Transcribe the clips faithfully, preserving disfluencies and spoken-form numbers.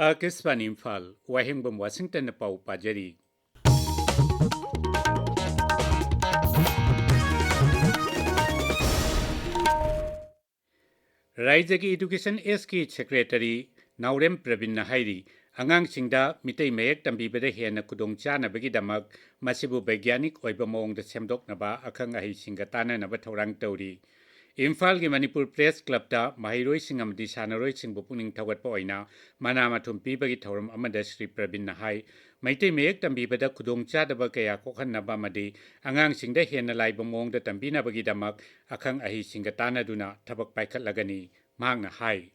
ꯑꯥꯀꯥꯁꯕꯥꯅꯤ ꯏꯝꯐꯥꯜ, ꯋꯥꯍꯦꯡꯕꯝ ꯋꯥꯁꯤꯡꯇꯟꯅ ꯄꯥꯎ ꯄꯥꯖꯔꯤ꯫ ꯔꯥꯏꯖ꯭ꯌꯒꯤ Education Sꯀꯤ Secretary ꯅꯥꯎꯔꯦꯝ ꯄ꯭ꯔꯕꯤꯟꯅ ꯍꯥꯏꯔꯤ, ꯑꯉꯥꯡꯁꯤꯡꯗ ꯃꯤꯇꯩ ꯃꯌꯦꯛ ꯇꯝꯕꯤꯕꯗ ꯍꯦꯟꯅ ꯈꯨꯗꯣꯡꯆꯥꯅꯕꯒꯤꯗꯃꯛ ꯃꯁꯤꯕꯨ ꯕꯩꯒ꯭ꯌꯥꯅꯤꯛ ꯑꯣꯏꯕ ꯃꯑꯣꯡꯗ ꯁꯦꯝꯗꯣꯛꯅꯕ ꯑꯈꯪ ꯑꯍꯩꯁꯤꯡꯒ ꯇꯥꯟꯅꯅꯕ ꯊꯧꯔꯥꯡ ꯇꯧꯔꯤ꯫ ꯏꯝꯐꯥꯜꯒꯤ ꯃꯅꯤꯄꯨꯔ ꯄ꯭ꯔꯦꯁ ꯀ꯭ꯂꯕꯇ ꯃꯍꯩꯔꯣꯏꯁꯤꯡ ꯑꯃꯗꯤ ꯁꯥꯟꯅꯔꯣꯏꯁꯤꯡꯕꯨ ꯄꯨꯛꯅꯤꯡ ꯊꯧꯒꯠꯄ ꯑꯣꯏꯅ ꯃꯅꯥ ꯃꯊꯨꯝ ꯄꯤꯕꯒꯤ ꯊꯧꯔꯝ ꯑꯃꯗ ꯁ꯭ꯔꯤ ꯄ꯭ꯔꯕꯤꯟꯅ ꯍꯥꯏ, ꯃꯩꯇꯩ ꯃꯌꯦꯛ ꯇꯝꯕꯤꯕꯗ ꯈꯨꯗꯣꯡꯆꯥꯗꯕ ꯀꯌꯥ ꯀꯣꯛꯍꯟꯅꯕ ꯑꯃꯗꯤ ꯑꯉꯥꯡꯁꯤꯡꯗ ꯍꯦꯟꯅ ꯂꯥꯏꯕ ꯃꯑꯣꯡꯗ ꯇꯝꯕꯤꯅꯕꯒꯤꯗꯃꯛ ꯑꯈꯪ ꯑꯍꯩꯁꯤꯡꯒ ꯇꯥꯟꯅꯗꯨꯅ ꯊꯕꯛ ꯄꯥꯏꯈꯠꯂꯒꯅꯤ꯫ ꯃꯍꯥꯛꯅ ꯍꯥꯏ꯫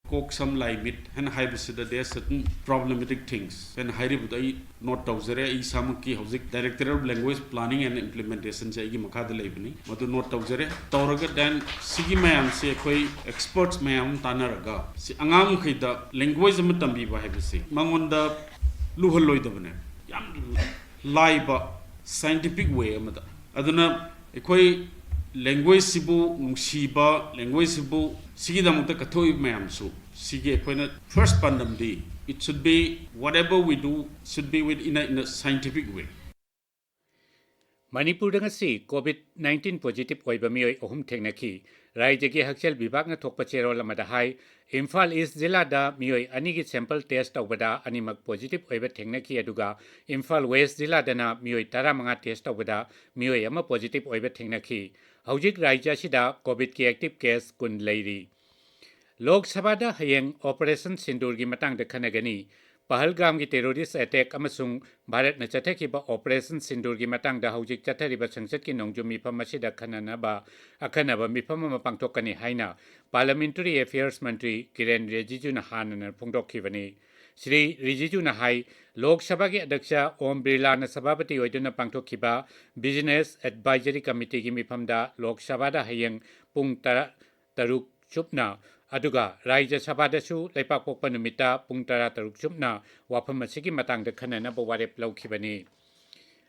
ꯀꯣꯛ ꯁꯝ ꯂꯥꯏ ꯃꯤꯠ ꯍꯥꯏꯅ ꯍꯥꯏꯕꯁꯤꯗ there are certain problematic things ꯍꯥꯏꯅ ꯍꯥꯏꯔꯤꯕꯗꯣ ꯑꯩ ꯅꯣꯠ ꯇꯧꯖꯔꯦ꯫ ꯑꯩ ꯏꯁꯥꯃꯛꯀꯤ ꯍꯧꯖꯤꯛ Director of Language Planning and Implementationꯁꯦ ꯑꯩꯒꯤ ꯃꯈꯥꯗ ꯂꯩꯕꯅꯤ, ꯃꯗꯨ ꯅꯣꯠ ꯇꯧꯖꯔꯦ꯫ ꯇꯧꯔꯒ then ꯁꯤꯒꯤ ꯃꯌꯥꯝꯁꯦ ꯑꯩꯈꯣꯏ experts ꯃꯌꯥꯝ ꯑꯃ ꯇꯥꯟꯅꯔꯒ ꯁꯤ ꯑꯉꯥꯡ ꯃꯈꯩꯗ language ꯑꯃ ꯇꯝꯕꯤꯕ ꯍꯥꯏꯕꯁꯤ ꯃꯉꯣꯟꯗ ꯂꯨꯍꯜꯂꯣꯏꯗꯕꯅꯦ, ꯌꯥꯝ ꯂꯥꯏꯕ scientific way ꯑꯃꯗ꯫ ꯑꯗꯨꯅ ꯑꯩꯈꯣꯏ languageꯁꯤꯕꯨ ꯅꯨꯡꯁꯤꯕ, languageꯁꯤꯕꯨ ꯁꯤꯒꯤꯗꯃꯛꯇ ꯀꯠꯊꯣꯛꯏꯕ ꯃꯌꯥꯝꯁꯨ, ꯁꯤꯒꯤ ꯑꯩꯈꯣꯏꯅ first ꯄꯥꯟꯗꯝꯗꯤ, it should be, whatever we do should be with in a, in a scientific way꯫ ꯃꯅꯤꯄꯨꯔꯗ ꯉꯁꯤ COVID nineteen positive ꯑꯣꯏꯕ ꯃꯤꯑꯣꯏ ꯑꯍꯨꯝ ꯊꯦꯡꯅꯈꯤ꯫ ꯔꯥꯏꯖ꯭ꯌꯒꯤ ꯍꯛꯁꯦꯜ ꯕꯤꯚꯥꯒꯅ ꯊꯣꯛꯄ ꯆꯦꯔꯣꯜ ꯑꯃꯗ ꯍꯥꯏ, ꯏꯝꯐꯥꯜ ꯏꯁ ꯖꯤꯂꯥꯗ ꯃꯤꯑꯣꯏ ꯑꯅꯤꯒꯤ sample test ꯇꯧꯕꯗ ꯑꯅꯤꯃꯛ positive ꯑꯣꯏꯕ ꯊꯦꯡꯅꯈꯤ, ꯑꯗꯨꯒ ꯏꯝꯐꯥꯜ ꯋꯦꯁ ꯖꯤꯂꯥꯗꯅ ꯃꯤꯑꯣꯏ ꯇꯔꯥꯃꯉꯥ test ꯇꯧꯕꯗ ꯃꯤꯑꯣꯏ ꯑꯃ positive ꯑꯣꯏꯕ ꯊꯦꯡꯅꯈꯤ꯫ ꯍꯧꯖꯤꯛ ꯔꯥꯏꯖ꯭ꯌ ꯑꯁꯤꯗ COVIDꯀꯤ active case ꯀꯨꯟ ꯂꯩꯔꯤ꯫ ꯂꯣꯛ ꯁꯚꯥꯗ ꯍꯌꯦꯡ Operation Sindoorꯒꯤ ꯃꯇꯥꯡꯗ ꯈꯟꯅꯒꯅꯤ꯫ ꯄꯍꯜꯒꯥꯝꯒꯤ terrorist attack ꯑꯃꯁꯨꯡ ꯚꯥꯔꯠꯅ ꯆꯠꯊꯈꯤꯕ Operation Sindoorꯒꯤ ꯃꯇꯥꯡꯗ ꯍꯧꯖꯤꯛ ꯆꯠꯊꯔꯤꯕ ꯁꯪꯁꯠꯀꯤ ꯅꯣꯡꯖꯨ ꯃꯤꯐꯝ ꯑꯁꯤꯗ ꯈꯟꯅꯅꯕ ꯑꯈꯟꯅꯕ ꯃꯤꯐꯝ ꯑꯃ ꯄꯥꯡꯊꯣꯛꯀꯅꯤ ꯍꯥꯏꯅ Parliamentary Affairs ꯃꯟꯇ꯭ꯔꯤ ꯀꯤꯔꯦꯟ ꯔꯤꯖꯤꯖꯨꯅ ꯍꯥꯟꯅꯅ ꯐꯣꯡꯗꯣꯛꯈꯤꯕꯅꯤ꯫ ꯁ꯭ꯔꯤ ꯔꯤꯖꯤꯖꯨꯅ ꯍꯥꯏ, ꯂꯣꯛ ꯁꯚꯥꯒꯤ ꯑꯗ꯭ꯌꯛꯁ ꯑꯣꯝ ꯕꯤꯔꯂꯥꯅ ꯁꯚꯥꯄꯇꯤ ꯑꯣꯏꯗꯨꯅ ꯄꯥꯡꯊꯣꯛꯈꯤꯕ Business Advisory Committeeꯒꯤ ꯃꯤꯐꯝꯗ ꯂꯣꯛ ꯁꯚꯥꯗ ꯍꯌꯦꯡ ꯄꯨꯡ ꯇꯔꯥ, ꯇꯔꯨꯛ ꯆꯨꯞꯅ, ꯑꯗꯨꯒ ꯔꯥꯏꯖ꯭ꯌ ꯁꯚꯥꯗꯁꯨ ꯂꯩꯄꯥꯛꯄꯣꯛꯄ ꯅꯨꯃꯤꯠꯇ ꯄꯨꯡ ꯇꯔꯥ ꯇꯔꯨꯛ ꯆꯨꯞꯅ ꯋꯥꯐꯝ ꯑꯁꯤꯒꯤ ꯃꯇꯥꯡꯗ ꯈꯟꯅꯅꯕ ꯋꯥꯔꯦꯞ ꯂꯧꯈꯤꯕꯅꯤ꯫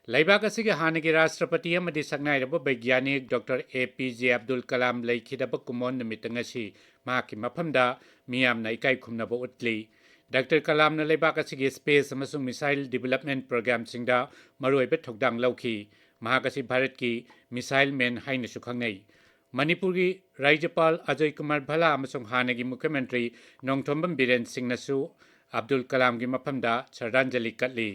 ꯂꯩꯕꯥꯛ ꯑꯁꯤꯒꯤ ꯍꯥꯟꯅꯒꯤ ꯔꯥꯁꯇ꯭ꯔꯄꯇꯤ ꯑꯃꯗꯤ ꯁꯛꯅꯥꯏꯔꯕ ꯕꯩꯒ꯭ꯌꯥꯅꯤꯛ ꯗꯣꯛꯇꯔ ꯑꯦ ꯄꯤ ꯖꯦ ꯑꯕꯗꯨꯜ ꯀꯂꯥꯝ ꯂꯩꯈꯤꯗꯕ ꯀꯨꯝꯑꯣꯟ ꯅꯨꯃꯤꯠꯇ ꯉꯁꯤ ꯃꯍꯥꯛꯀꯤ ꯃꯐꯝꯗ ꯃꯤꯌꯥꯝꯅ ꯏꯀꯥꯏ ꯈꯨꯝꯅꯕ ꯎꯠꯂꯤ꯫ ꯗꯥꯛꯇꯔ ꯀꯂꯥꯝꯅ ꯂꯩꯕꯥꯛ ꯑꯁꯤꯒꯤ space ꯑꯃꯁꯨꯡ missile development programꯁꯤꯡꯗ ꯃꯔꯨꯑꯣꯏꯕ ꯊꯧꯗꯥꯡ ꯂꯧꯈꯤ꯫ ꯃꯍꯥꯛ ꯑꯁꯤ ꯚꯥꯔꯠꯀꯤ missile man ꯍꯥꯏꯅꯁꯨ ꯈꯪꯅꯩ꯫ ꯃꯅꯤꯄꯨꯔꯒꯤ ꯔꯥꯖ꯭ꯌꯄꯥꯜ ꯑꯖꯣꯏ ꯀꯨꯃꯥꯔ ꯚꯜꯂꯥ ꯑꯃꯁꯨꯡ ꯍꯥꯟꯅꯒꯤ ꯃꯨꯈ꯭ꯌꯃꯟꯇ꯭ꯔꯤ ꯅꯣꯡꯊꯣꯝꯕꯝ ꯕꯤꯔꯦꯟ ꯁꯤꯡꯅꯁꯨ ꯑꯕꯗꯨꯜ ꯀꯂꯥꯝꯒꯤ ꯃꯐꯝꯗ ꯁ꯭ꯔꯗꯥꯟꯖꯂꯤ ꯀꯠꯂꯤ꯫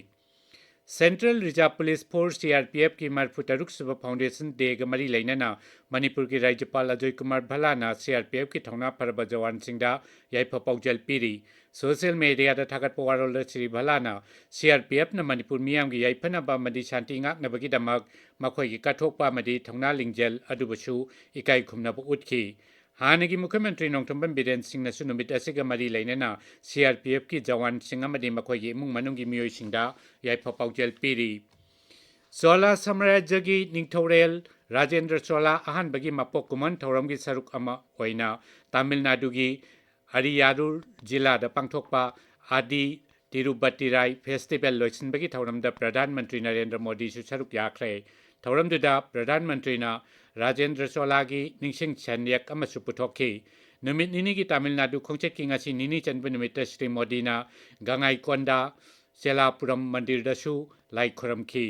Central Reserve Police Force, C R P Fꯀꯤ ꯃꯔꯤꯐꯨ ꯇꯔꯨꯛ ꯁꯨꯕ Foundation Dayꯒ ꯃꯔꯤ ꯂꯩꯅꯅ ꯃꯅꯤꯄꯨꯔꯒꯤ ꯔꯥꯖ꯭ꯌꯄꯥꯜ Ajoy Kumar ꯚꯜꯂꯥꯅ C R P Fꯀꯤ ꯊꯧꯅꯥ ꯐꯔꯕ ꯖꯋꯥꯟꯁꯤꯡꯗ ꯌꯥꯏꯐ ꯄꯥꯎꯖꯦꯜ ꯄꯤꯔꯤ꯫ Social mediaꯗ ꯊꯥꯒꯠꯄ ꯋꯥꯔꯣꯜꯗ Shri ꯚꯜꯂꯥꯅ C R P Fꯅ Manipur ꯃꯤꯌꯥꯝꯒꯤ ꯌꯥꯏꯐꯅꯕ ꯑꯃꯗꯤ ꯁꯥꯟꯇꯤ ꯉꯥꯛꯅꯕꯒꯤꯗꯃꯛ ꯃꯈꯣꯏꯒꯤ ꯀꯠꯊꯣꯛꯄ ꯑꯃꯗꯤ ꯊꯧꯅꯥ ꯂꯤꯡꯖꯦꯜ ꯑꯗꯨꯕꯨꯁꯨ ꯏꯀꯥꯏ ꯈꯨꯝꯅꯕ ꯎꯠꯈꯤ꯫ ꯍꯥꯟꯅꯒꯤ ꯃꯨꯈ꯭ꯌꯃꯟꯇ꯭ꯔꯤ ꯅꯣꯡꯊꯣꯝꯕꯝ ꯕꯤꯔꯦꯟ ꯁꯤꯡꯅꯁꯨ ꯅꯨꯃꯤꯠ ꯑꯁꯤꯒ ꯃꯔꯤ ꯂꯩꯅꯅ C R P Fꯀꯤ ꯖꯋꯥꯟꯁꯤꯡ ꯑꯃꯗꯤ ꯃꯈꯣꯏꯒꯤ ꯏꯃꯨꯡ ꯃꯅꯨꯡꯒꯤ ꯃꯤꯑꯣꯏꯁꯤꯡꯗ ꯌꯥꯏꯐ ꯄꯥꯎꯖꯦꯜ ꯄꯤꯔꯤ꯫ ꯆꯣꯂꯥ ꯁꯥꯝꯔꯥꯖ꯭ꯌꯒꯤ ꯅꯤꯡꯊꯧꯔꯦꯜ ꯔꯥꯖꯦꯟꯗ꯭ꯔ ꯆꯣꯂꯥ ꯑꯍꯥꯟꯕꯒꯤ ꯃꯄꯣꯛ ꯀꯨꯝꯑꯣꯟ ꯊꯧꯔꯝꯒꯤ ꯁꯔꯨꯛ ꯑꯃ ꯑꯣꯏꯅ ꯇꯥꯃꯤꯜ ꯅꯥꯗꯨꯒꯤ ꯑꯔꯤꯌꯥꯔꯨꯔ ꯖꯤꯂꯥꯗ ꯄꯥꯡꯊꯣꯛꯄ ꯑꯥꯗꯤ ꯇꯤꯔꯨꯕꯇꯤꯔꯥꯏ Festival ꯂꯣꯏꯁꯤꯟꯕꯒꯤ ꯊꯧꯔꯝꯗ ꯄ꯭ꯔꯙꯥꯟ ꯃꯟꯇ꯭ꯔꯤ ꯅꯔꯦꯟꯗ꯭ꯔ ꯃꯣꯗꯤꯁꯨ ꯁꯔꯨꯛ ꯌꯥꯈ꯭ꯔꯦ꯫ ꯊꯧꯔꯝꯗꯨꯗ ꯄ꯭ꯔꯙꯥꯟ ꯃꯟꯇ꯭ꯔꯤꯅ ꯔꯥꯖꯦꯟꯗ꯭ꯔ ꯆꯣꯂꯥꯒꯤ ꯅꯤꯡꯁꯤꯡ ꯁꯦꯟꯌꯦꯛ ꯑꯃꯁꯨ ꯄꯨꯊꯣꯛꯈꯤ꯫ ꯅꯨꯃꯤꯠ ꯅꯤꯅꯤꯒꯤ ꯇꯥꯃꯤꯜ ꯅꯥꯗꯨ ꯈꯣꯡꯆꯠꯀꯤ ꯉꯁꯤ ꯅꯤꯅꯤ ꯆꯟꯕ ꯅꯨꯃꯤꯠꯇ ꯁ꯭ꯔꯤ ꯃꯣꯗꯤꯅ ꯒꯉꯥꯏꯀꯣꯟꯗꯥ ꯆꯦꯂꯥꯄꯨꯔꯝ ꯃꯟꯗꯤꯔꯗꯁꯨ ꯂꯥꯏ ꯈꯨꯔꯨꯝꯈꯤ꯫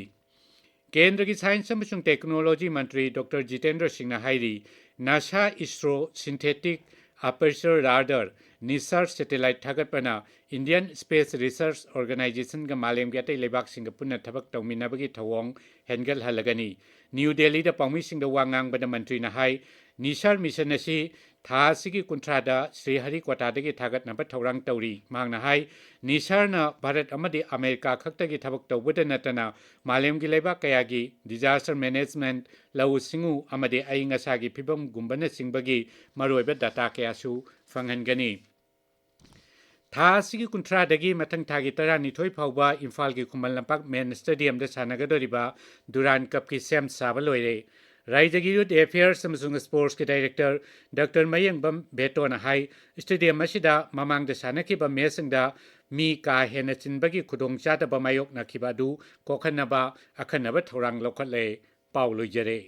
ꯀꯦꯟꯗ꯭ꯔꯒꯤ ꯁꯥꯏꯟꯁ ꯑꯃꯁꯨꯡ ꯇꯦꯛꯅꯣꯂꯣꯖꯤ ꯃꯟꯇ꯭ꯔꯤ ꯗꯣꯛꯇꯔ ꯖꯤꯇꯦꯟꯗ꯭ꯔ ꯁꯤꯡꯅ ꯍꯥꯏꯔꯤ, NASA ISRO synthetic aperture radar, NISAR satellite ꯊꯥꯒꯠꯄꯅ Indian Space Research Organizationꯒ ꯃꯥꯂꯦꯝꯒꯤ ꯑꯇꯩ ꯂꯩꯕꯥꯛꯁꯤꯡꯒ ꯄꯨꯟꯅ ꯊꯕꯛ ꯇꯧꯃꯤꯟꯅꯕꯒꯤ ꯊꯧꯑꯣꯡ ꯍꯦꯟꯒꯠꯍꯜꯂꯒꯅꯤ꯫ ꯅ꯭ꯌꯨ ꯗꯦꯜꯂꯤꯗ ꯄꯥꯎꯃꯤꯁꯤꯡꯗ ꯋꯥ ꯉꯥꯡꯕꯗ ꯃꯟꯇ꯭ꯔꯤꯅ ꯍꯥꯏ, ꯅꯤꯁꯥꯔ mission ꯑꯁꯤ ꯊꯥ ꯑꯁꯤꯒꯤ ꯀꯨꯟꯊ꯭ꯔꯥꯗ ꯁ꯭ꯔꯤꯍꯔꯤꯀꯣꯇꯥꯗꯒꯤ ꯊꯥꯒꯠꯅꯕ ꯊꯧꯔꯥꯡ ꯇꯧꯔꯤ꯫ ꯃꯍꯥꯛꯅ ꯍꯥꯏ, ꯅꯤꯁꯥꯔꯅ ꯚꯥꯔꯠ ꯑꯃꯗꯤ ꯑꯃꯦꯔꯤꯀꯥ ꯈꯛꯇꯒꯤ ꯊꯕꯛ ꯇꯧꯕꯗ ꯅꯠꯇꯅ ꯃꯥꯂꯦꯝꯒꯤ ꯂꯩꯕꯥꯛ ꯀꯌꯥꯒꯤ disaster management, ꯂꯧꯎ ꯁꯤꯡꯎ ꯑꯃꯗꯤ ꯑꯏꯪ ꯑꯁꯥꯒꯤ ꯐꯤꯕꯝꯒꯨꯝꯕꯅꯆꯤꯡꯕꯒꯤ ꯃꯔꯨꯑꯣꯏꯕ data ꯀꯌꯥꯁꯨ ꯐꯪꯍꯟꯒꯅꯤ꯫ ꯊꯥ ꯑꯁꯤꯒꯤ ꯀꯨꯟꯊ꯭ꯔꯥꯗꯒꯤ ꯃꯊꯪ ꯊꯥꯒꯤ ꯇꯔꯥꯅꯤꯊꯣꯏ ꯐꯥꯎꯕ ꯏꯝꯐꯥꯜꯒꯤ ꯈꯨꯃꯟ ꯂꯝꯄꯥꯛ main stadiumꯗ ꯁꯥꯟꯅꯒꯗꯧꯔꯤꯕ ꯗꯨꯔꯥꯟ cupꯀꯤ ꯁꯦꯝ ꯁꯥꯕ ꯂꯣꯏꯔꯦ꯫ ꯔꯥꯏꯖꯒꯤ Youth Affairs ꯑꯃꯁꯨꯡ Sportsꯀꯤ director ꯗꯥꯛꯇꯔ ꯃꯌꯦꯡꯕꯝ ꯕꯦꯇꯣꯅ ꯍꯥꯏ, stadium ꯑꯁꯤꯗ ꯃꯃꯥꯡꯗ ꯁꯥꯟꯅꯈꯤꯕ matchꯁꯤꯡꯗ ꯃꯤ ꯀꯥ ꯍꯦꯟꯅ ꯆꯤꯟꯕꯒꯤ ꯈꯨꯗꯣꯡꯆꯥꯗꯕ ꯃꯥꯌꯣꯛꯅꯈꯤꯕ ꯑꯗꯨ ꯀꯣꯛꯍꯟꯅꯕ ꯑꯈꯟꯅꯕ ꯊꯧꯔꯥꯡ ꯂꯧꯈꯠꯂꯦ꯫ ꯄꯥꯎ ꯂꯣꯏꯖꯔꯦ꯫